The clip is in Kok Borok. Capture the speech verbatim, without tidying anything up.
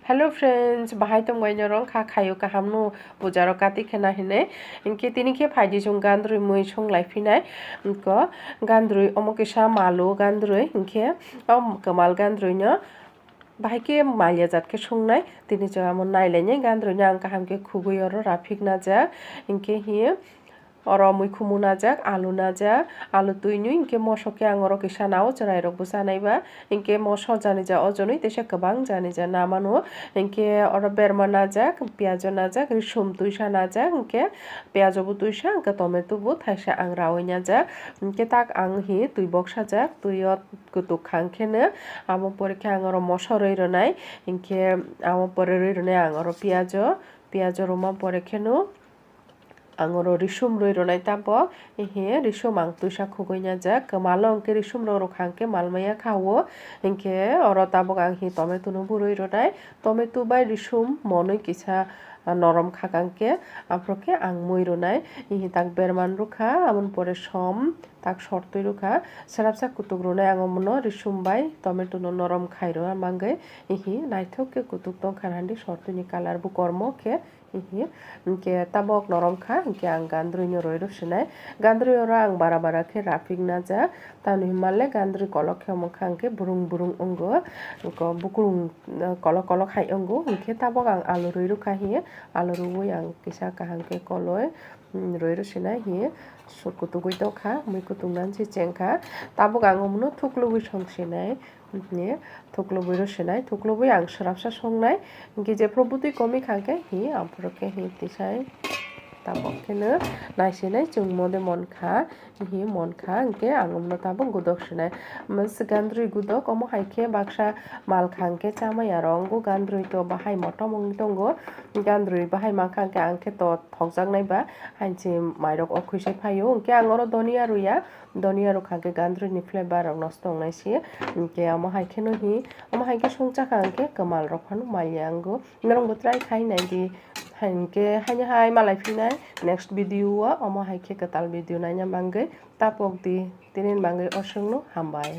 Hello friends, bahai tongbai norok kha khayo kaham no puja rok kati khena hinwi. Hinkhe tini khe phaidi chwng gandrwi mui song lai phinai. Ko gandrwi omo kisa malu gandrwi hinkhe o kwmal gandrwi no bahai khe malia jat khe songnai. Tini chwng amo nailainai gandrwi no ang kaham khe khugwi oro raphik najak. Hinkhe hi Oro muikhumu najak, alu najak, alu twi nwi, hinkhe moso khe ang oro kisa nao, chwrairokbo chanaiba, hinkhe moso janija ojonwi teisa kwbang janija namano, hinkhe oro berma najak, piyajo najak, risum twisa najak, hinkhe piyajobo twisa, hinkhe tomatobo thaisa ang rawi najak, hinkhe tak ang hi twi boksajak, twi o kwtuk khang kheno, amo pore khe ang oro moso rwi rwnai, hinkhe amo pore rwi rwnai ang oro piyajo, piyajo rwma pore kheno. Ang oro risum rwi rwnai tabok, hihi risum ang twisa khugwi najak, kwmalo hwnkhe risum rok rwkha hwnkhe mal maya kha o, hinkhe oro tabok ang hi tomato no bo rwi rwnai, tomato bai risum monwi kisa norom kha kang khe, aphuru khe ang mui rwnai, hihi tak berman rwkha, aboni pore som tak sor twi rwkha, swrapsa kutuk rwnai ang omono risum bai tomato no norom khai rwna mangwi, hihi naithok khe kutuk tongkha handi sor twi ni colour bo kormo khe. Hihi, hinkhe tabok norom kha, hinkhe ang gandrwi no rwi rw sinai. Gandrwi oro ang bara bara khe raphik najak. Tamni hwnba le gandrwi kolok khe omo kha hinkhe burung burung wngo. Ko bukurung, eh, kolok kolok hai wngo. Hinkhe tabok ang alu rwi rw kha hiye. Alu rwi ang kisa kaham khe koloi, mm, rwi rw sinai hiye. Sukutugwi tongkha, mui kutung nan se chengkha. Tabok ang omono thuklubwi song sinai. Ni thuklubwi rw sinai, thuklubwi ang swrapsa songnai. Hinkhe jephuru bwtwi komwi kha khe hi, aphuru khe hi tisai. Tabok kheno naisinai chwng mode mon kha, hi mon kha, hinkhe ang omono tabok gudok sinai. Mas gandrwi gudok, omo hai khe baksa mal kha hinkhe chamaya rok wngo, gandrwi to bahai motom wngwi tongo. Gandrwi bahai mankha hinkhe ang khe to thokjaknai ba, hanchi mairok okhwise phaio, hinkhe ang oro donia rwya. Donia rwkha khe gandrwi ni flavour rok nosto wngnai se. Hinkhe omo hai kheno hi, omo hai khe songchakha hinkhe kwmal rok phano maliya wngo. Norok bo try khai nai di. Hinkhe haino hai malai phinai next video o, omo hai khe kwtal video naina mangwi tapok di. Tini ni bangwi oswk no hambai.